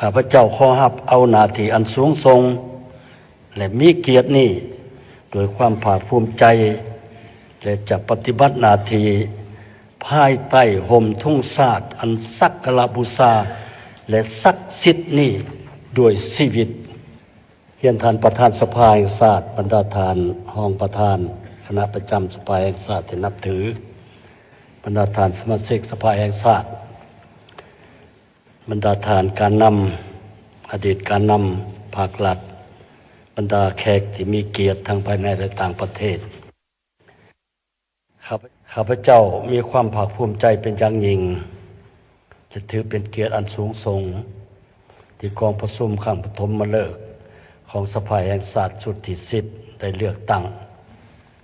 ຂ້າພະເຈົ້າຂໍຮັບເອົາໜ້າທີ່ອັນສູງສົ່ງ ແລະ ມີກຽດນີ້ດ້ວຍຄວາມພາກພູມໃຈ ແລະ ຈະປະຕິບັດໜ້າທີ່ພາຍໃຕ້ຮົ່ມທຸງຊາດອັນສັກກາລະບູຊາ ແລະ ສັກສິດນີ້ດ້ວຍຊີວິດ. ຮຽນທ່ານປະທານສະພາແຫ່ງຊາດ, ບັນດາທ່ານຮອງປະທານຄະນະປະຈຳສະພາແຫ່ງຊາດທີ່ນັບຖື, ບັນດາທ່ານສະມາຊິກສະພາແຫ່ງຊາດ, ບັນດາທ່ານການນຳ, ອະດີດການນຳພັກລັດ, ບັນດາແຂກທີ່ມີກຽດທັງພາຍໃນ ແລະ ຕ່າງປະເທດ. ຂ້າພະ ຂ້າພະເຈົ້າມີຄວາມພາກພູມໃຈເປັນຢ່າງຍິ່ງ ແລະ ຖືເປັນກຽດອັນສູງສົ່ງ ທີ່ກອງປະຊຸມຄັ້ງປະຖົມມະເລີກຂອງສະພາແຫ່ງຊາດຊຸດທີສິບ ໄດ້ເລືອກຕັ້ງ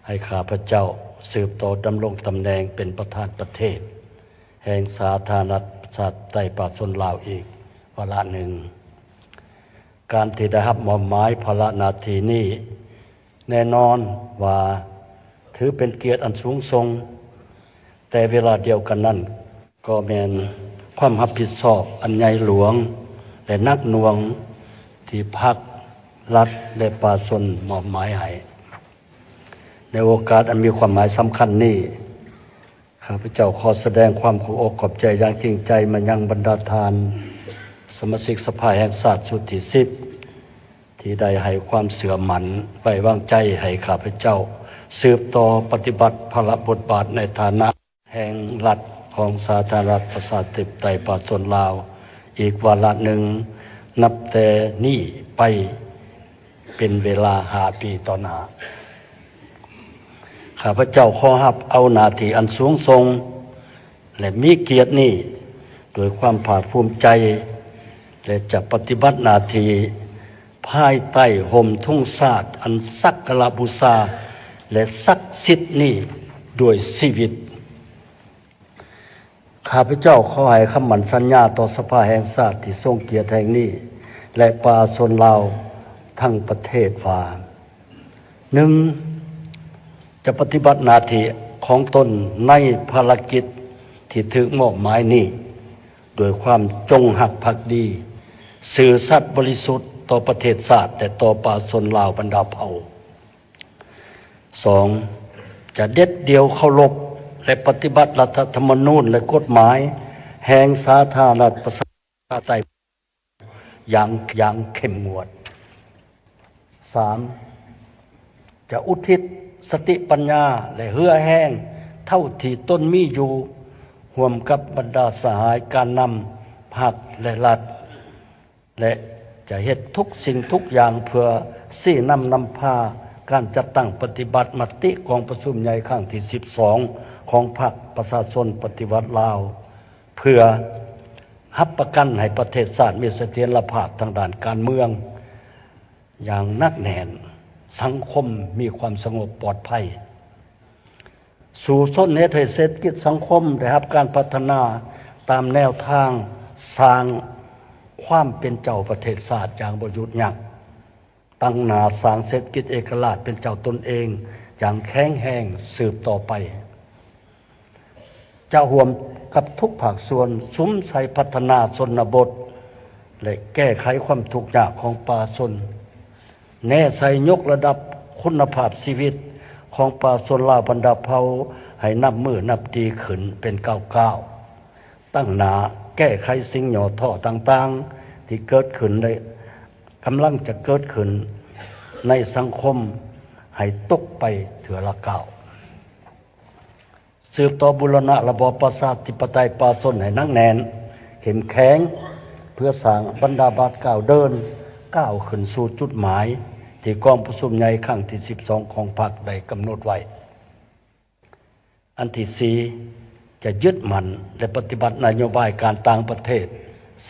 ໃຫ້ຂ້າພະເຈົ້າສືບຕໍ່ດຳລົງຕຳແໜ່ງເປັນປະທານປະເທດແຫ່ງສາທາລະນະລັດປະຊາທິປະໄຕປະຊາຊົນລາວອີກວາລະໜຶ່ງ. ການທີ່ໄດ້ຮັບມອບໝາຍພາລະໜ້າທີ່ນີ້ ແນ່ນອນວ່າຖືເປັນກຽດອັນສູງສົ່ງ, ແຕ່ເວລາດຽວກັນນັ້ນກໍແມ່ນຄວາມຮັບຜິດຊອບອັນໃຫຍ່ຫຼວງ ແລະ ໜັກໜ່ວງທີ່ພັກ, ລັດ ແລະ ປະຊາຊົນມອບໝາຍໃຫ້. ໃນໂອກາດອັນມີຄວາມໝາຍສຳຄັນນີ້, ຂ້າພະເຈົ້າຂໍສະແດງຄວາມຂອບອົກຂອບໃຈຢ່າງຈິງໃຈມາຍັງບັນດາທ່ານສະມາຊິກສະພາແຫ່ງຊາດຊຸດທີສິບ ທີ່ໄດ້ໃຫ້ຄວາມເຊື່ອໝັ້ນໄວ້ວາງໃຈໃຫ້ຂ້າພະເຈົ້າສືບຕໍ່ປະຕິບັດພາລະບົດບາດໃນຖານະແຫ່ງລັດຂອງສາທາລະນະລັດປະຊາທິປະໄຕປະຊາຊົນລາວອີກວາລະໜຶ່ງ ນັບແຕ່ນີ້ໄປ ເປັນເວລາຫ້າປີຕໍ່ໜ້າ. ຂ້າພະເຈົ້າຂໍຮັບເອົາໜ້າທີ່ອັນສູງສົ່ງ ແລະ ມີກຽດນີ້ດ້ວຍຄວາມພາກພູມໃຈ ແລະ ຈະປະຕິບັດໜ້າທີ່ພາຍໃຕ້ຮົ່ມທຸງຊາດອັນສັກກາລະບູຊາ ແລະ ສັກສິດນີ້ດ້ວຍຊີວິດ. ຂ້າພະເຈົ້າຂໍໃຫ້ຄຳໝັ້ນສັນຍາຕໍ່ສະພາແຫ່ງຊາດທີ່ຊົງກຽດແຫ່ງນີ້ ແລະ ປະຊາຊົນລາວທັງປະເທດວ່າ, ໜຶ່ງ, ຈະປະຕິບັດໜ້າທີ່ຂອງຕົນໃນພາລະກິດທີ່ຖືກມອບໝາຍນີ້ດ້ວຍຄວາມຈົງຮັກພັກດີ, ຊື່ສັດບໍລິສຸດຕໍ່ປະເທດຊາດ ແລະ ຕໍ່ປະຊາຊົນລາວບັນດາເຜົ່າ. ສອງ, ຈະເດັດດ່ຽວເຄົາລົບ ແລະ ປະຕິບັດລັດຖະທຳມະນູນ ແລະ ກົດໝາຍແຫ່ງສາທາລະນະລັດປະຊາທິປະໄຕຢ່າງ, ຢ່າງເຂັ້ມງວດ. ສາມ, ຈະອຸທິດສະຕິປັນຍາ ແລະ ເຫື່ອແຮງເທົ່າທີ່ຕົນມີຢູ່ ຮ່ວມກັບບັນດາສະຫາຍການນຳພັກ ແລະ ລັດ ແລະ ຈະເຮັດທຸກສິ່ງທຸກຢ່າງເພື່ອຊີ້ນຳນຳພາການຈັດຕັ້ງປະຕິບັດມະຕິກອງປະຊຸມໃຫຍ່ຄັ້ງທີສິບສອງຂອງພັກປະຊາຊົນປະຕິວັດລາວ ເພື່ອຮັບປະກັນໃຫ້ປະເທດຊາດມີສະຖຽນລະພາບທາງດ້ານການເມືອງຢ່າງໜັກແໜ້ນ, ສັງຄົມມີຄວາມສະຫງົບປອດໄພ. ສູ້ຊົນເຮັດໃຫ້ເສດຖະກິດສັງຄົມໄດ້ຮັບການພັດທະນາຕາມແນວທາງສ້າງຄວາມເປັນເຈົ້າປະເທດຊາດຢ່າງບໍ່ຢຸດຢັ້ງ, ຕັ້ງໜ້າສ້າງເສດຖະກິດເອກະລາດເປັນເຈົ້າຕົນເອງຢ່າງແຂງແຮງສືບຕໍ່ໄປ. ຈະຮ່ວມກັບທຸກພາກສ່ວນສຸມໃສ່ພັດທະນາຊົນນະບົດ ແລະ ແກ້ໄຂຄວາມທຸກຍາກຂອງປະຊາຊົນ. ແນໃສ່ຍົກລະດັບຄຸນນະພາບຊີວິດຂອງປະຊາຊົນລາວບັນດາເຜົ່າໃຫ້ນັບມື້ນັບດີຂຶ້ນເປັນກ້າວໆ, ຕັ້ງໜ້າແກ້ໄຂສິ່ງຫຍໍ້ທໍ້ຕ່າງໆທີ່ເກີດຂຶ້ນ ແລະ ກຳລັງຈະເກີດຂຶ້ນໃນສັງຄົມໃຫ້ຕົກໄປເທື່ອລະກ້າວ. ສືບຕໍ່ບູລະນະລະບອບປະຊາທິປະໄຕປະຊາຊົນໃຫ້ໜັກແໜ້ນ, ເຂັ້ມແຂງ, ເພື່ອສ້າງບັນດາບາດກ້າວເດີນ, ກ້າວຂຶ້ນສູ່ຈຸດໝາຍທີ່ກອງປະຊຸມໃຫຍ່ຄັ້ງທີສິບສອງຂອງພັກໄດ້ກຳນົດໄວ້. ອັນທີສີ່, ຈະຍຶດໝັ້ນ ແລະ ປະຕິບັດນະໂຍບາຍການຕ່າງປະເທດ,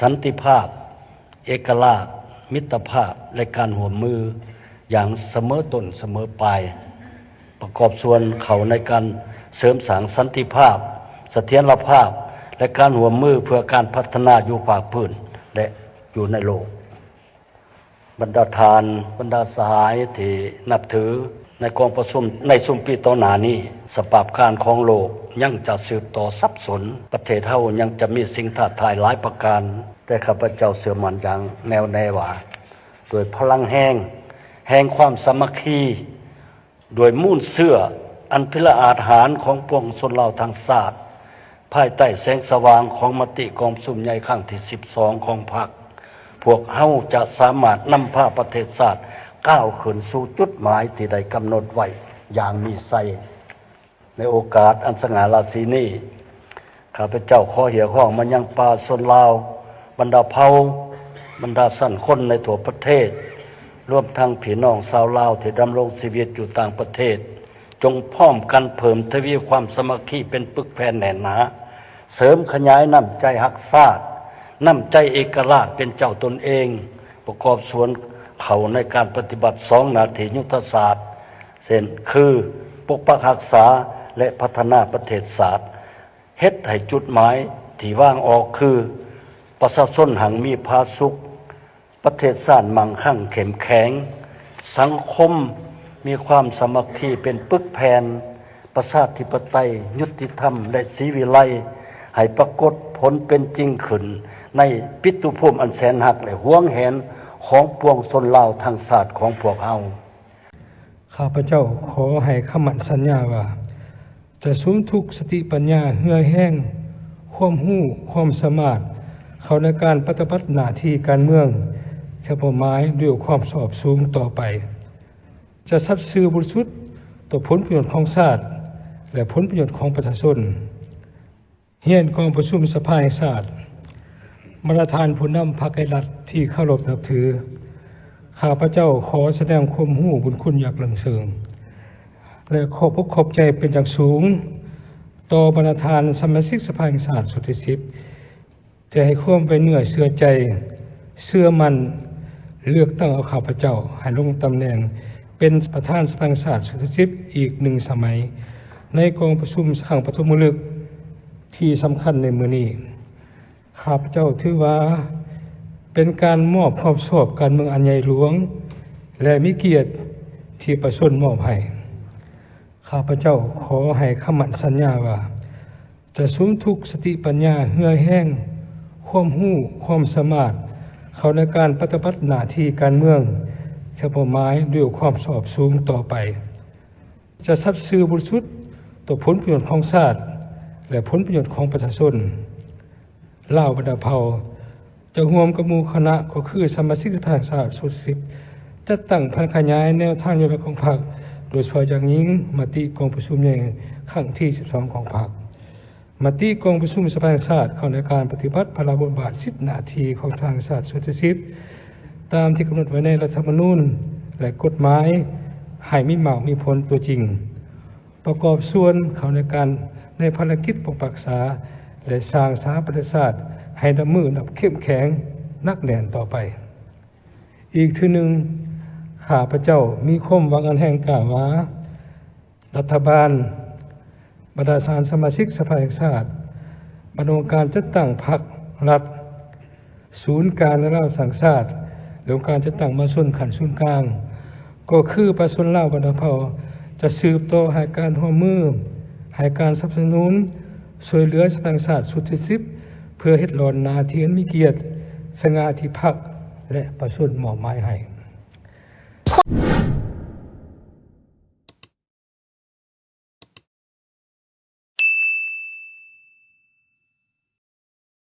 ສັນຕິພາບ, ເອກະລາດ, ມິດຕະພາບ ແລະ ການຮ່ວມມືຢ່າງສະເໝີຕົ້ນສະເໝີປາຍ, ປະກອບສ່ວນເຂົ້າໃນການເສີມສ້າງສັນຕິພາບ, ສະຖຽນລະພາບ ແລະ ການຮ່ວມມືເພື່ອການພັດທະນາຢູ່ພາກພື້ນ ແລະ ຢູ່ໃນໂລກ. ບັນດາທ່ານ, ບັນດາສະຫາຍທີ່ນັບຖື, ໃນກອງປະຊຸມໃນຊຸມປີຕໍ່ໜ້ານີ້, ສະພາບການຂອງໂລກຍັງຈະສືບຕໍ່ສັບສົນ, ປະເທດເຮົາຍັງຈະມີສິ່ງທ້າທາຍຫຼາຍປະການ, ແຕ່ຂ້າພະເຈົ້າເຊື່ອໝັ້ນຢ່າງແນ່ວແນ່ວ່າ, ດ້ວຍພະລັງແຮງແຫ່ງຄວາມສາມັກຄີ, ດ້ວຍມູນເຊື້ອອັນພິລະອາດຫານຂອງປວງຊົນລາວທັງຊາດ, ພາຍໃຕ້ແສງສະຫວ່າງຂອງມະຕິກອງປະຊຸມໃຫຍ່ຄັ້ງທີສິບສອງຂອງພັກ, ພວກເຮົາຈະສາມາດນຳພາປະເທດຊາດກ້າວຂຶ້ນສູ່ຈຸດໝາຍທີ່ໄດ້ກຳນົດໄວ້ຢ່າງມີໄຊ. ໃນໂອກາດອັນສະຫງ່າລາສີນີ້, ຂ້າພະເຈົ້າຂໍຮຽກຮ້ອງມາຍັງປະຊາຊົນລາວ, ບັນດາເຜົ່າ, ບັນດາຊັ້ນຄົນໃນທົ່ວປະເທດ, ລວມທັງພີ່ນ້ອງຊາວລາວທີ່ດຳລົງຊີວິດຢູ່ຕ່າງປະເທດ, ຈົ່ງພ້ອມກັນເພີ່ມທະວີຄວາມສາມັກຄີເປັນປຶກແຜ່ນແໜ້ນໜາ, ເສີມຂະຫຍາຍນ້ຳໃຈຮັກຊາດ, ນ້ຳໃຈເອກະລາດເປັນເຈົ້າຕົນເອງ, ປະກອບສ່ວນເຂົ້າໃນການປະຕິບັດສອງໜ້າທີ່ຍຸດທະສາດ, ເຊັ່ນ ຄື ປົກປັກຮັກສາ ແລະ ພັດທະນາປະເທດຊາດ, ເຮັດໃຫ້ຈຸດໝາຍທີ່ວາງອອກຄື ປະຊາຊົນຮັ່ງມີຜາສຸກ, ປະເທດຊາດໝັ້ງຄັ່ງເຂັ້ມແຂງ, ສັງຄົມມີຄວາມສາມັກຄີເປັນປຶກແຜ່ນ, ປະຊາທິປະໄຕ, ຍຸຕິທຳ ແລະ ສີວິໄລ ໃຫ້ປາກົດຜົນເປັນຈິງຂຶ້ນໃນປິຕຸພູມອັນແສນຮັກ ແລະ ຫວງແຫນຂອງປວງຊົນລາວທັງຊາດຂອງພວກເຮົາ. ຂ້າພະເຈົ້າຂໍໃຫ້ຄຳໝັ້ນສັນຍາວ່າ ຈະສຸມທຸກສະຕິປັນຍາ, ເຫື່ອແຮງ, ຄວາມຮູ້, ຄວາມສາມາດ ເຂົ້າໃນການປະຕິບັດໜ້າທີ່ການເມືອງທີ່ເປົ້າໝາຍດ້ວຍຄວາມຊອບສູງຕໍ່ໄປ, ຈະສັດຊື່ບໍລິສຸດຕໍ່ຜົນປະໂຫຍດຂອງຊາດ ແລະ ຜົນປະໂຫຍດຂອງປະຊາຊົນ. ຮຽນກອງປະຊຸມສະພາແຫ່ງຊາດ, ບັນດາທ່ານຜູ້ນຳພັກ ແລະ ລັດທີ່ເຄົາລົບນັບຖື, ຂ້າພະເຈົ້າຂໍສະແດງຄວາມຮູ້ບຸນຄຸນຢ່າງເລິງເຊິ່ງ ແລະ ຂອບອົກຂອບໃຈເປັນຢ່າງສູງຕໍ່ບັນດາທ່ານສະມາຊິກສະພາແຫ່ງຊາດຊຸດທີສິບ ທີ່ໃຫ້ຄວາມໄວ້ເນື້ອເຊື່ອໃຈ, ເຊື່ອໝັ້ນ, ເລືອກຕັ້ງເອົາຂ້າພະເຈົ້າໃຫ້ລົງຕຳແໜ່ງເປັນປະທານສະພາແຫ່ງຊາດຊຸດທີສິບອີກໜຶ່ງສະໄໝ ໃນກອງປະຊຸມຄັ້ງປະຖົມມະລຶກທີ່ສຳຄັນໃນມື້ນີ້. ຂ້າພະເຈົ້າຖືວ່າເປັນການມອບຄວາມຊອບການເມືອງອັນໃຫຍ່ຫຼວງ ແລະ ມີກຽດທີ່ປະຊາຊົນມອບໃຫ້. ຂ້າພະເຈົ້າຂໍໃຫ້ຄຳໝັ້ນສັນຍາວ່າ ຈະສຸມທຸກສະຕິປັນຍາ, ເຫື່ອແຮງ, ຄວາມຮູ້, ຄວາມສາມາດ ເຂົ້າໃນການປະຕິບັດໜ້າທີ່ການເມືອງທີ່ເປົ້າໝາຍດ້ວຍຄວາມຊອບສູງຕໍ່ໄປ, ຈະສັດຊື່ບໍລິສຸດຕໍ່ຜົນປະໂຫຍດຂອງຊາດ ແລະ ຜົນປະໂຫຍດຂອງປະຊາຊົນ. ລາວບັນດາເຜົ່າ ຈະຮ່ວມກັບໝູ່ຄະນະ ກໍຄືສະມາຊິກສະພາແຫ່ງຊາດຊຸດທີສິບ ຈັດຕັ້ງຜັນຂະຫຍາຍແນວທາງນະໂຍບາຍຂອງພັກ, ໂດຍສະເພາະຢ່າງຍິ່ງມະຕິກອງປະຊຸມໃຫຍ່ຄັ້ງທີສິບສອງຂອງພັກ, ມະຕິກອງປະຊຸມສະພາແຫ່ງຊາດເຂົ້າໃນການປະຕິບັດພາລະບົດບາດສິດໜ້າທີ່ຂອງສະພາແຫ່ງຊາດຊຸດທີສິບ ຕາມທີ່ກຳນົດໄວ້ໃນລັດຖະທຳມະນູນ ແລະ ກົດໝາຍ ໃຫ້ມີໝາກມີຜົນຕົວຈິງ. ປະກອບສ່ວນເຂົ້າໃນການ ໃນພາລະກິດປົກປັກຮັກສາ ແລະ ສ້າງສາປະເທດຊາດໃຫ້ນັບມື້ນັບເຂັ້ມແຂງໜັກແໜ້ນຕໍ່ໄປ. ອີກເທື່ອໜຶ່ງ, ຂ້າພະເຈົ້າມີຄວາມຫວັງອັນແຮງກ້າວ່າ ລັດຖະບານ, ບັນດາທ່ານສະມາຊິກສະພາແຫ່ງຊາດ, ບັນດາອົງການຈັດຕັ້ງພັກລັດ, ສູນກາງລາວສ້າງຊາດ ແລະ ອົງການຈັດຕັ້ງມະຫາຊົນຂັ້ນສູນກາງ ກໍຄືປະຊາຊົນລາວບັນດາເຜົ່າ ຈະສືບຕໍ່ໃຫ້ການຮ່ວມມື, ໃຫ້ການສະໜັບສະໜູນ, ຊ່ວຍເຫຼືອສະພາແຫ່ງຊາດຊຸດທີສິບ ເພື່ອເຮັດຫຼອນໜ້າທີ່ອັນມີກຽດ, ສະຫງ່າທີ່ພັກ ແລະ ປະຊາຊົນມອບໝາຍໃຫ້.